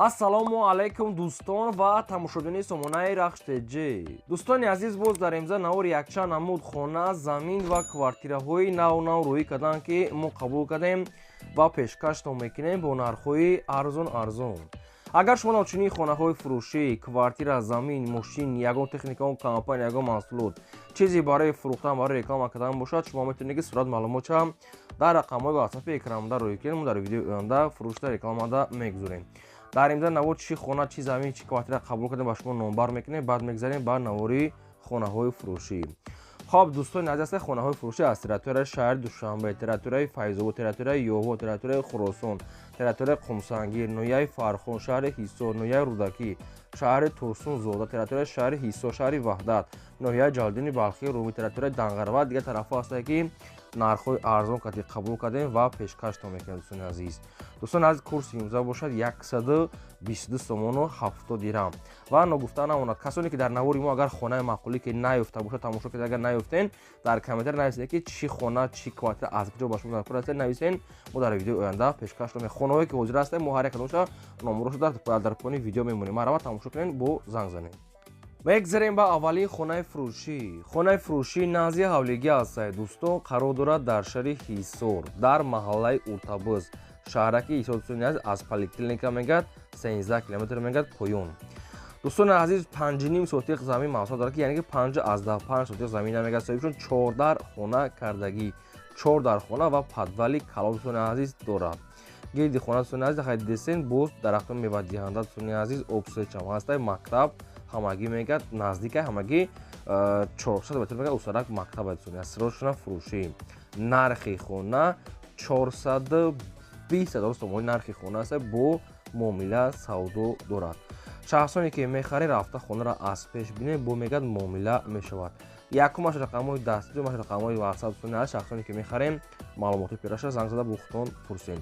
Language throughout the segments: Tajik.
Ассалому алайкум, дӯстон ва тамошобинони сомонаи Рахш ТЖ. Дӯстони азиз, боз дар имза навори якчанд намуд хона, замин ва квартираҳои нав нав рӯӣ карданд, ки мо қабул кардем ва пешкаштон мекунем бо нархҳои арзон арзон. Агар шумо навчунин хонаҳои фурӯшӣ, квартира, замин, мошин, ягон техника, компания, ягон маҳсулот, чизе барои фурӯхтан, барои реклама кардан бошад, шумо метавонед, ки сурат маълумотша дар рақамҳои ватсапи экранда рӯй кунед. Мо дар видеои оянда фурӯшда, рекламада мегузорем. Дар имза навор чӣ хона, чӣ замин, чӣ квартира қабул кардем, ба шумо номбар мекунем. Баъд мегзарем ба навори хонаҳои фурӯшӣ. Хоб, дӯстони азиз, ҳастаи хонаҳои фурӯшӣ аз территорияи шаҳри Душанбе, территорияи Файзобод, территорияи Ёво, территорияи Хуросон, территорияи Қумсангир, ноҳияи Фархон, шаҳри Ҳисор, ноҳияи Рӯдакӣ, шаҳри Турсунзода, территорияи шаҳри Ҳисор, шаҳри Ваҳдат, ноҳияи Ҷалолиддини Балхӣ, Румӣ, территорияи Данғара ва дигар тарафҳо ҳастае, ки нархҳои арзон кати қабул кардем ва пешкаштон мекунем. Дӯстони азиз, дӯстони азиз, курси имрӯза бошад 122 сомону 70 дирам. Ва ногуфта намонад, касоне ки дар навори мо агар хонаи маъқулӣ ки наёфта бошад, тамошо карда, агар наёфтен, дар комментар нависед, ки чӣ хона, чӣ квартира, аз куҷо ба шумо даркор ҳастед, нависен. Мо дар видеои оянда пешкаш мекунем. Хонаҳое ки ҳозир ҳастем, мо ҳар як кадомша номерошо дар поёни видео мемонем. Марҳамат, тамошо кунед, бо занг занед. Мегзарем ба аввалин хонаи фурӯшӣ. Хонаи фурӯшӣ назди ҳавлигӣ ҳастад, дӯстон, қарор дорад дар шаҳри Ҳисор, дар маҳаллаи Уртабуз, шаҳраки Ҳисор. Дӯстони азиз, аз поликлиника мегӯяд 13 километр мегӯяд поён. Дӯстони азиз, 5,5 сотиқ замин масоҳат дорад, ки яъне ки 5,5 сотиқ замин мегӯяд. Соҳибшон чордар хона кардагӣ, чор дар хона ва подвали калон, дӯстони азиз, дорад. Гирди хона, дӯстони азиз, хай десен, боз дарахтон мевадиҳанда, дӯстони азиз, обсечам ҳастай. Мактаб ҳамагӣ мегӯяд наздика, ҳамагӣ 400 метр мегӯяд усарак мактаб. Дӯстони азиз, срочно фурӯшӣ. Нархи хона 420 ҳазор сомонӣ нархи хона аст, бо муомила савдо дорад. Шахсоне ки мехаред, рафта хонаро аз пеш бинед, бо мегӯяд муомила мешавад. Якумаш рақамҳои дастӣ, дуюмаш рақамҳои ватсап. Дӯстони азиз, шахсоне ки мехарем, маълумоти пираша занг зада бо худтон пурсед.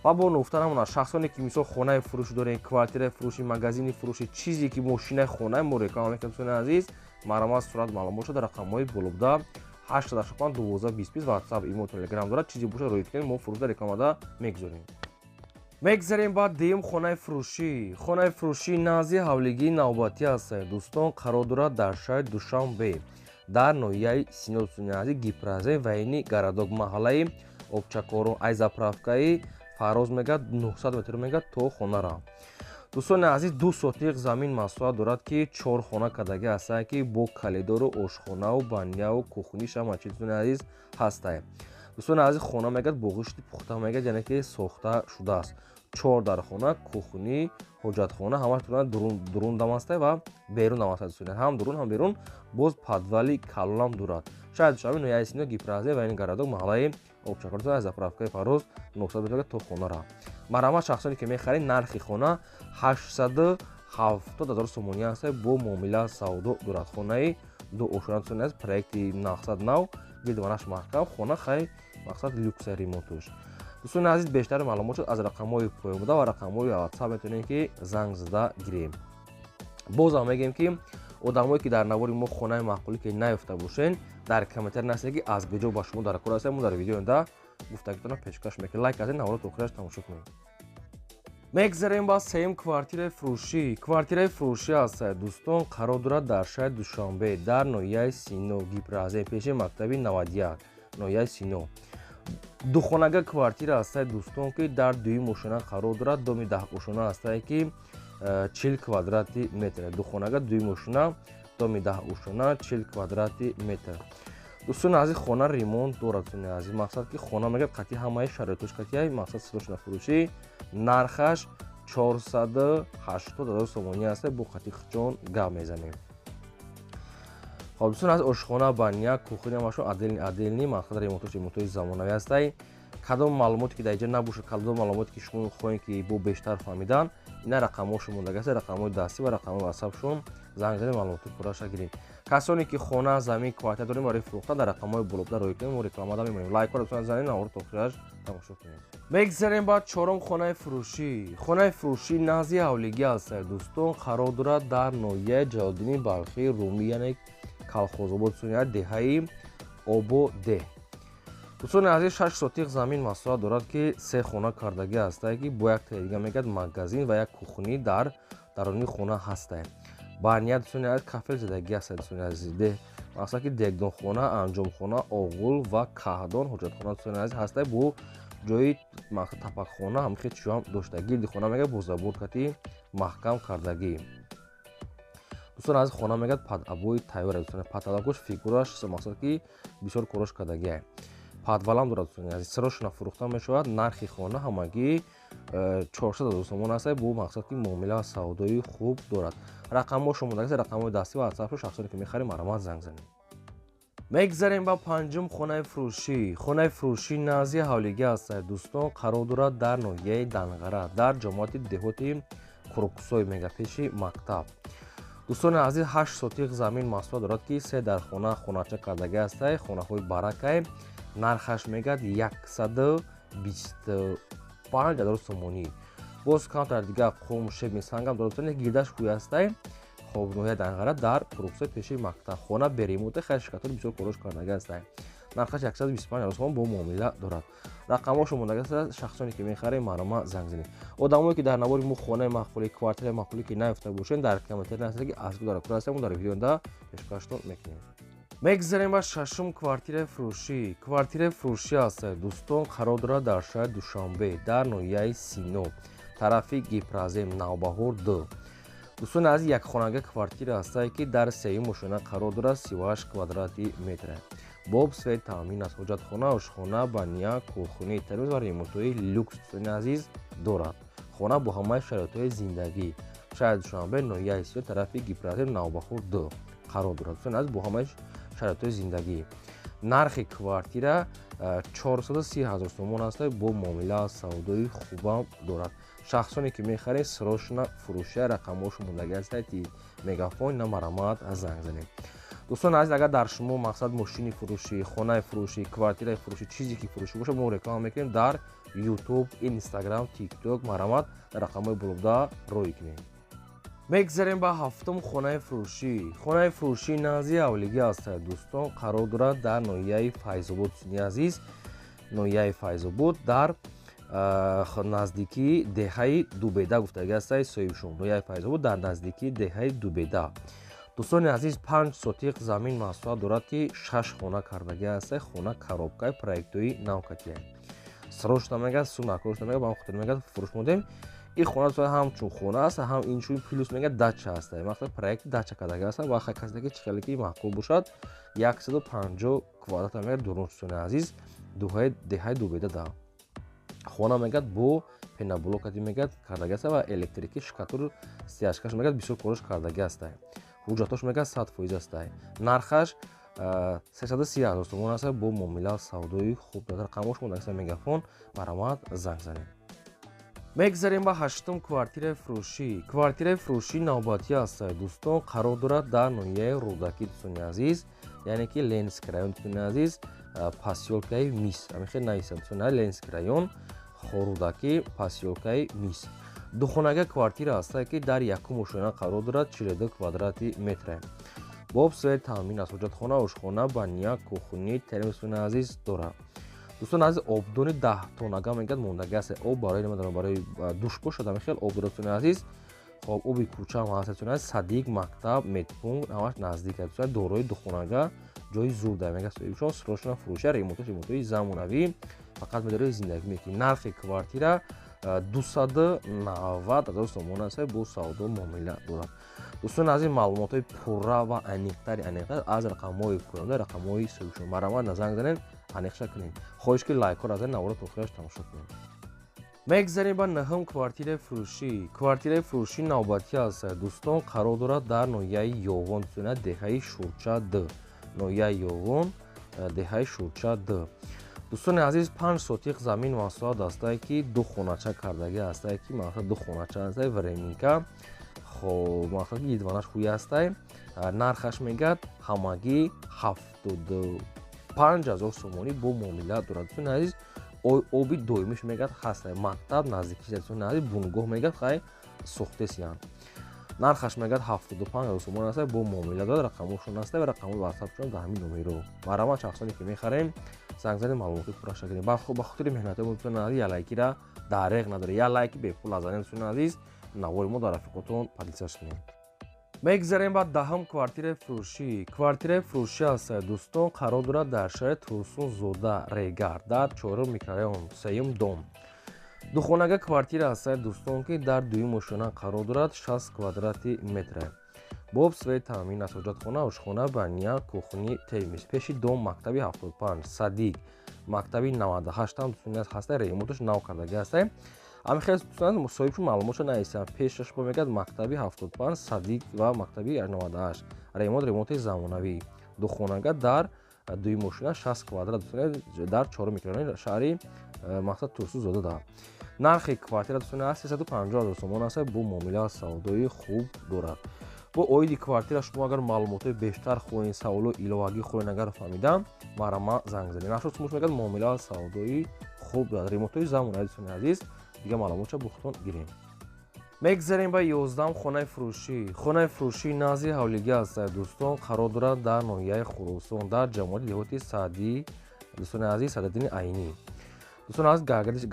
Ва бо нуфта намонад, шахсоне ки мисол хонаи фурӯшӣ дорем, квартираи фурӯшӣ, магазини фурӯшӣ, чизе ки мошинаи хонаи мо реклама мекунем, дӯстони азиз, марҳамат, сурат маълумот шуда рақамҳои болобуда 885 12 20 ватсап, имо, телеграм дорад. Чизе бошад, рӯй кунед, мо фурӯшда, рекламада мегузорем. Мегзарем ба дуюм хонаи фурӯшӣ. Хонаи фурӯшӣ назди ҳавлигии навбатӣ ҳастад, дӯстон, қарор дорад дар шаҳри Душанбе, дар ноҳияи Сино, дӯстони азиз, Гипрозем, военный городок, маҳаллаи Обчакорон. Ай заправкаи Фароз мегӯяд 900 метр мегӯяд то хонара. Дӯстони азиз, 2 сотиқ замин масоҳат дорад, ки чор хона кардагӣ ҳастанд, ки бо коридору ошхонаву баняву кухниша ҳама чиз, дӯстони азиз, ҳастанд. Дӯстони азиз, хона мегӯяд бо ғишти пухта мегӯяд, яъне ки сохта шудааст. Чор дар хона, кухни, ҳоҷатхона, ҳамаш дурун дам ҳастай ва берун дам ҳастай. Дӯстони, ҳам дурун, ҳам берун, боз подвали калонам дорад. Шаҳри Душанбе, ноҳияи Сино, Гипрозем, военный городок, маҳаллаи Обчакор, аз заправкаи Фароз 900 метр то хонара. Марҳамат, шахсоне ки мехаред, нархи хона 870 ҳазор сомонӣ аст, бо муомила савдо дорад. Хонаи ду ошёна, дӯстони азиз, проекти мақсад нав, гирдиванаш маҳкам, хона хай мақсад люкса ремонтуш. Дӯстони азиз, бештари маълумот шуд аз рақамҳои поён буда ва рақамҳои ватсап метавонем, ки занг зада гирем. Бозам мегӯем, ки одамое ки дар навори мо хонаи маъқулӣ ки наёфта бошен, дар комментар нависед, ки аз куҷо ба шумо даркор аст. Мо дар видеои оянда гуфтагитонро пешкаш мекунем. Лайк кардем, наворо то охираш тамошо кунед. Мегзарем ба сеюм квартираи фурӯшӣ. Квартираи фурӯшӣ ҳастад, дӯстон, қарор дорад дар шаҳри Душанбе, дар ноҳияи Сино, Гипрозем, пеши мактаби 91, ноҳияи Сино. Духонага квартира ҳастад, дӯстон, ки дар дуюм ошёна қарор дорад. Доми 10 ошёна ҳастае, ки 40 квадрати метр. Духонага, дуюм ошёна, доми 10 ошёна, 40 квадрати метр. Дӯстони азиз, хона ремонт дорад. Дӯстони азиз, мақсад ки хона мегӯяд қатъи ҳамаи шароитош қатъи мақсад срочно фурӯшӣ. Нархаш 480 ҳазор сомонӣ аст, бо қатъи хучон гап мезанем. Хоб, дӯстони азиз, ошхона, баня, кухня ҳамашон отдельный отдельный, мақсад ремонтош ремонтҳои замонавӣ ҳастай. Кадом маълумоте ки дар инҷа набошад, кадом маълумоте ки шумо хоҳед ки бо бештар фаҳмидан, ина рақамҳошон мондаги аст, рақамҳои дастӣ ва рақамҳои ватсапшон. Занг занед, маълумоти пурраша гиред. Касоне ки хона, замин, квартира дорем барои фурӯхтан, дар рақамҳои болобуда рӯй кунем, мо рекламада мемонем. Лайкҳоро, дӯстон, занед, наворо то охираш тамошо кунед. Мегзарем ба чорум хонаи фурӯшӣ. Хонаи фурӯшӣ назди ҳавлигӣ ҳастад, дӯстон, қарор дорад дар ноҳияи Ҷалолиддини Балхии Румӣ, яъне Калхозобод, деҳаи Ободеҳ. Дӯстони азиз, 6 сотиқ замин масоҳат дорад, ки се хона кардагӣ ҳастае, ки бо як дига мегӯяд магазин ва як кухни дар даруни хона ҳастае. Баня, дӯстони азиз, кафел задагӣ ҳастае. Дӯстони азиз, мақсад ки дегдонхона, анҷомхона, оғул ва каҳдон, ҳоҷатхона, дӯстони азиз, ҳастае, бо ҷои мақсад тапакхона ҳамхел чизҳоам дошта. Гирди хона мегӯяд бо забор кати маҳкам кардагӣ. Дӯстони азиз, хона мегӯяд под обои тайёр, дӯстони, потолокош, фигураш, мақсад ки бисёр корош кардагиа. Подвалам дорад, дӯстони азиз, сирошона фурӯхта мешавад. Нархи хона ҳамагӣ 400 ҳазор сомон аст, бо мақсад ки муомила ва савдои хуб дорад. Рақамҳо шумодаги, рақамҳои дастӣ ва ватсапшо, шахсоне ки мехарем, марҳамат занг занед. Мегзарем ба панҷум хонаи фурӯшӣ. Хонаи фурӯшӣ назди ҳавлигӣ аст, дӯстон, қарор дорад дар ноҳияи Данғара, дар ҷамоати деҳоти Куруксой, мега пеши мактаб. Дӯстони азиз, 8 сотиқ замин масоҳат дорад, ки се дар хона хонача кардагӣ ҳастай, хонаҳои баракай. Нархаш мегӯяд 125 ҳазор сомонӣ. Боз камтар дига қум, шебни, сангам дорад, гирдаш кӯй ҳастай. Хоб, ноҳияи Данғара, дар Куруксой, пеши мактаб. Хона беремонта, хайр, ширкатҳо бисёр корош кардагӣ ҳастай. Нархаш 125 ҳазор сомон, бо муомила дорад. Рақамҳо шумодаги аст, шахсоне ки мехарем, марҳамат занг занед. Одамое ки дар навори мо хонаи маъқулӣ, квартираи маъқулӣ ки наёфта бошед, дар комментария нависед, ки аз дар кур ҳастем, дар видеода пешкаштон мекунем. Мегзарем ба шашум квартираи фурӯшӣ. Квартираи фурӯшӣ аст, дӯстон, қарор дорад дар шаҳри Душанбе, дар ноҳияи Сино, тарафи Гипразем, Навбаҳор 2. Дӯстони азиз, якхонага квартира ҳастае, ки дар сеюм ошёна қарор дорад, 38 квадрати метр. Бо об, свет таъмин аст. Ҳоҷатхона, ошхона, баня, кухни, термоз ва ремонтҳои люкс, дӯстони азиз, дорад. Хона бо ҳамаи шароитҳои зиндагӣ. Шаҳри Душанбе, ноҳияи Сино, тарафи Гипразем, Навбаҳор 2 қарор дорад. Дӯстони азиз, бо ҳамаи шароитҳои зиндагӣ. Нархи квартира 430 ҳазор сомон аст, бо муомила савдои хубам дорад. Шахсоне ки мехаред, сирошона фурӯшия, рақамҳошо мондагӣ аст, ти Мегафон на, марҳамат занг занед. Дӯстони азиз, агар дар шумо мақсад мошини фурӯшӣ, хонаи фурӯшӣ, квартираи фурӯшӣ, чизе ки фурӯшӣ бошад, мо реклама мекунем дар Ютуб, Инстаграм, Тикток, марҳамат дар рақамҳои болобуда рӯй кунед. Мегзарем ба ҳафтум хонаи фурӯшӣ. Хонаи фурӯшӣ назди ҳавлигӣ аст, дӯстон, қарор дорад дар ноҳияи Файзобод, дӯстони азиз, ноҳияи Файзобод, дар наздикии деҳаи Дубеда гуфтагӣ ҳастаи соҳибшон. Ноҳияи Файзобод, дар наздикии деҳаи Дубеда. Дӯстони азиз, 5 сотиқ замин масоҳат дорад, ки шаш хона кардагӣ ҳастай. Хона коробкаи проектҳои навкатия. Срочно мегӯяд, сумакрочно мегӯяд, ба ҳам хотир мегӯяд фурӯш модем. Ин хона ҳамчун хона аст, ҳам инчунин плюс мегӯяд дача аст. Мақсад проекти дача кардагӣ аст ва хай касе ки чӣ хеле ки маъқул бошад, 150 квадрат мегӯяд дурун, дӯстони азиз, деҳаи Дубеда да. Хона мегӯяд бо пеноблокати мегӯяд кардагӣ аст ва электрики, штукатур, стяжкаш мегӯяд бисёр корош кардагӣ аст. Ҳуҷҷатош мегӯяд 100% аст. Нархаш 330 ҳазор сомон аст, бо муомила савдои хуб дорад. Рақамҳош мондагӣ Мегафон, марҳамат занг занед. Мегзарем ба ҳаштум квартираи фурӯшӣ. Квартираи фурӯшӣ навбатӣ аст, дӯстон, қарор дорад дар ноҳияи Рӯдакӣ, дӯстони азиз, яъне ки Ленинский район, дӯстони азиз, посёлкаи Мис. Ҳамин хел нависанд, дӯстони азиз, Ленинский район, Рӯдакӣ, посёлкаи Мис. Духонага квартира ҳастае, ки дар якум ошёна қарор дорад, 42 квадрати метре. Бо об, свет таъмин аст. Ҳоҷатхона, ошхона, баня, кухни, термоз, дӯстони азиз, дорад. Дӯстони азиз, обдони 10 тонага мегӯяд мондагӣ аст. Об барои, намедонам, барои душ бошад, ҳамин хел об дорад, дӯстони азиз. Хоб, оби кӯча ҳам ҳаст, дӯстони азиз, садик, мактаб, медпункт ҳамаш наздик аст. Дӯстони, дорои духонага ҷои зур дар мегӯяд соҳибшон, срочно фурӯша, ремонташ ремонтҳои замонавӣ, фақат медоред зиндагӣ мекунед. Нархи квартира 290 ҳазор сомон аст, бо савдо муомила дорад. Дӯстони азиз, маълумотҳои пурра ва аниқтари аниқтар аз рақамҳои поёнда, рақамҳои соҳибшон, марҳамат занг занед, аниқша кунед. Хоҳиш ки лайкҳоро азани, наворо то охираш тамошо кунед. Мегзарем ба наҳум квартираи фурӯшӣ. Квартираи фурӯшӣ навбатӣ аст, дӯстон, қарор дорад дар ноҳияи Ёвон, дӯстони, деҳаи Шурча д, ноҳияи Ёвон, деҳаи Шурча д. Дӯстони азиз, 5 сотиқ замин масоҳат ҳастае, ки ду хонача кардагӣ ҳастае, ки мақсад ду хонача ҳастае, временка. Хоб, мақсад ки гидванаш хуи ҳастае. Нархаш мегӯяд ҳамагӣ 75 000 сомонӣ, бо муомила дорад. Дӯстони азиз, оби доимиш мегӯяд ҳастае, мактаб наздикиш, дӯстони азиз, бунгоҳ мегӯяд хай сохтесиянд. Нархаш мегӯяд 75 000 сомон аст, бо муомила дорад. Рақамҳошон аст ва рақамҳои ватсапшон дар ҳамин номеро. Марҳамат, шахсоне ки мехарем. Занг занед, маълумоти пурраша гирем. Ба хотири меҳнатҳои мо, дӯстони азиз, як лайкира дареғ надоред. Як лайки бепул назанед, дӯстони азиз, навори мо дар рафиқотон поделиться кунед. Мегзарем ба даҳум квартираи фурӯшӣ. Квартираи фурӯшӣ аст, дӯстон, қарор дорад дар шаҳри Турсунзода, Регар, дар чорум микрорайон, сеюм дом. Духонага квартира аст, дӯстон, ки дар дуюм ошёна қарор дорад, 60 квадрати метра. Бо об, свет таъмин аст, ҳоҷатхона, ошхона, баня, кухни, термис. Пеши дом мактаби 75, садик, мактаби 98 ҳам, дӯстони азиз, ҳаста, ремонташ нав кардагӣ ҳаста. Ҳамин хел, дӯстон, соҳибшу маълумотшо наистам. Пешаш бо мегӯяд мактаби 75, садик ва мактаби 98. Ремонт, ремонти замонавӣ. Духонага дар дуюм ошёна, 60 квадрат, дӯстони, дар чорум микрорайони шаҳри мақсад Турсунзода да. Нархи квартира, дӯстони азиз, 350 ҳазор сомон аст, бо муомила савдои хуб дорад. Бо оиди квартира шумо агар маълумотҳои бештар хоҳед, саволу иловагӣ хоҳед, агар фаҳмидам, марама занг занед. Нашуд сумуш мегӯяд муомила савдои хуб дорад. Ремонтҳои замонавӣ, дӯстони азиз, дигар маълумотша бо худтон гирем. Мегзарем ба 11-ум хонаи фурӯшӣ. Хонаи фурӯшӣ назди ҳавлигӣ аст, дӯстон, қарор дорад дар ноҳияи Хуросон, дар ҷамоати деҳоти Саъдӣ, дӯстони азиз, Садриддини Айнӣ. Дӯстон азиз,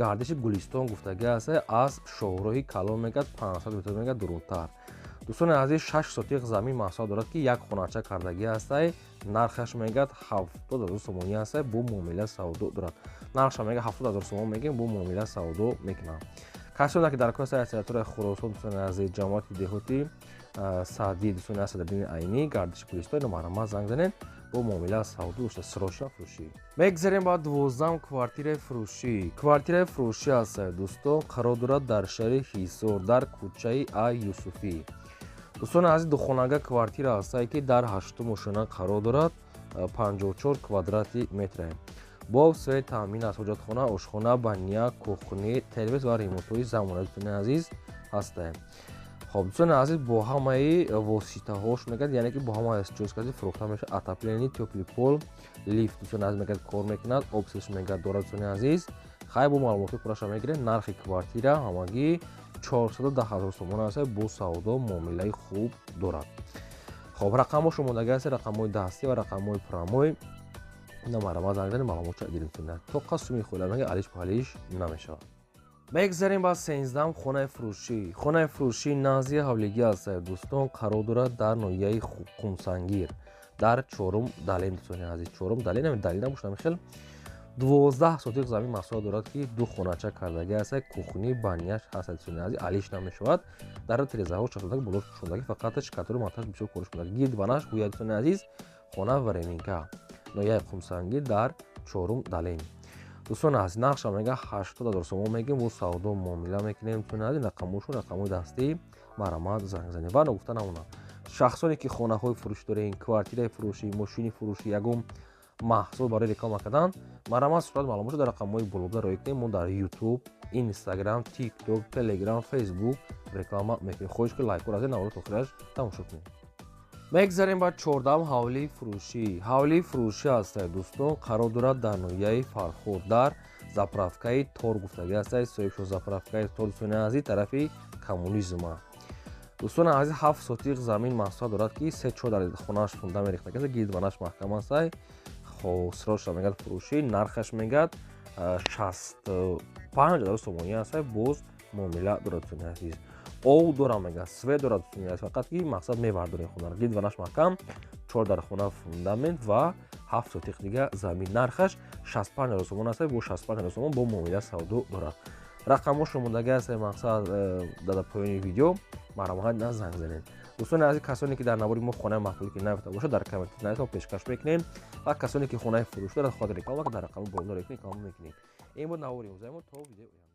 гардиши Гулистон гуфтагӣ аст, аз шоҳроҳи калон мегӯяд 500 метр мегӯяд дуртар. Дӯстони азиз, 6 сотиқ замин маҳсулот дорад, ки як хонача кардагӣ аст. Нархаш мегӯяд 70 ҳазор сомонӣ аст, бо муомила савдо дорад. Нархша мегӯяд 70 ҳазор сомон мегӯем, бо муомила савдо мекунам. Касоне ки дар кор территорияи Хуросон, дӯстони азиз, ҷамоати деҳоти Саъдӣ, дӯстони азиз, Садриддини Айнӣ, гардиши Гулистон, марҳамат занг занед, бо муомила савдо дошта, срочно фурӯшӣ. Мегзарем ба 12-ум квартираи фурӯшӣ. Квартираи фурӯшӣ аст, дӯстон, қарор дорад дар шаҳри Ҳисор, дар кӯчаи А Юсуфӣ. Дӯстони азиз, духонага квартира аст, ки дар ҳаштум ошёна қарор дорад, 54 квадрати метра. Бо об, свет таъмин аст, ҳоҷатхона, ошхона, баня, кухни, термес ва ремонтҳои замонавӣ, дӯстони азиз, ҳастанд. Хоб, дӯстони азиз, бо ҳамаи воситаҳош мегӯяд, яъне ки бо ҳамаи чизкази фурӯхта мешавад. Отопление, тёплый пол, лифт, дӯстони азиз, мегӯяд кор мекунад, об свет мегӯяд дорад, дӯстони азиз. Хай, бо маълумоти пурраша мегирем. Нархи квартира ҳамагӣ 410 ҳазор сомон аст, бо савдо муомилаи хуб дорад. Хоб, рақамҳо шумодаги аст, рақамҳои дастӣ ва рақамҳои прямой. Намарама занг занед, маълумотша гирем. Тоқа суми хула мега алиш палиш намешавад. Мегзарем ба 13-ум хонаи фурӯшӣ. Хонаи фурӯшӣ назди ҳавлигӣ аст, дӯстон, қарор дорад дар ноҳияи Қумсангир, дар чорум дален, дӯстони азиз, чорум дален, далин набошад, ҳамин хел. 12 сотиқ замин маҳсулот дорад, ки ду хонача кардагӣ аст, кухни, баняш ҳаст, дӯстони азиз, алиш намешавад. Дар тирезаҳо часпондаги, болош пӯшондаги, фақат шикатури монтаж бисёр кориш кунад. Гирд ванаш гӯяд, дӯстони азиз, хона временка, ноҳияи Қумсангир, дар чорум дален. Дӯстони азиз, нархша мега 80 ҳазор сомон мегӯем, бо савдо муомила мекунем. Дӯстони азиз, рақамҳошон рақамҳои дастӣ, марҳамат занг занед. Ва ногуфта намонад, шахсоне ки хонаҳои фурӯшӣ дорем, квартираи фурӯшӣ, мошини фурӯшӣ, ягон маҳсул барои реклама кардан, марҳамат сурат маълумотро дар рақамҳои болобуда роӣ кунем. Мо дар Ютуб, Инстаграм, Тикток, Телеграм, Фейсбук реклама мекунем. Хоҳиш ки лайкҳоро аз навора то охираш тамошо кунем. Мегзарем ба 14-ум ҳавлии фурӯшӣ. Ҳавлии фурӯшӣ аст, дӯстон, қарор дорад дар ноҳияи Фархор, дар заправкаи Тор гуфтагӣ аст. Соҳибшо заправкаи Тор, дӯстони азиз, тарафи Коммунизма. Дӯстони азиз, 7 сотиқ замин маҳсулот дорад, ки се чор дар хонааш фундамент рехта, гирд ванаш маҳкам аст. Хоб, срочно мегӯяд фурӯшӣ, нархаш мегӯяд 65 ҳазор сомонӣ аст, боз муомила дорад, дӯстони азиз. Ов дора мегӯяд, свет дорад, дӯстони азиз, фақат ки мақсад мевардорем хонаро. Гирд ванаш маҳкам, чор дар хона фундамент ва 7 сотиқ дига замин. Нархаш 65 ҳазор сомон аст, бо 65 ҳазор сомон бо муомила савдо дорад. Рақамҳошо мондагӣ аст, мақсад, дар поёни видео, марҳамат на занг занед. Дӯстони азиз, касоне ки дар навори мо хонаи маҳсулӣ ки наёфта бошад, дар коммент нависед, пешкаш мекунем ва касоне ки хонаи фурӯш дорад, хоҳад реклама, дар рақами боло реклама мекунем. Ин буд навори имрӯзаи мо, то видеои оянда.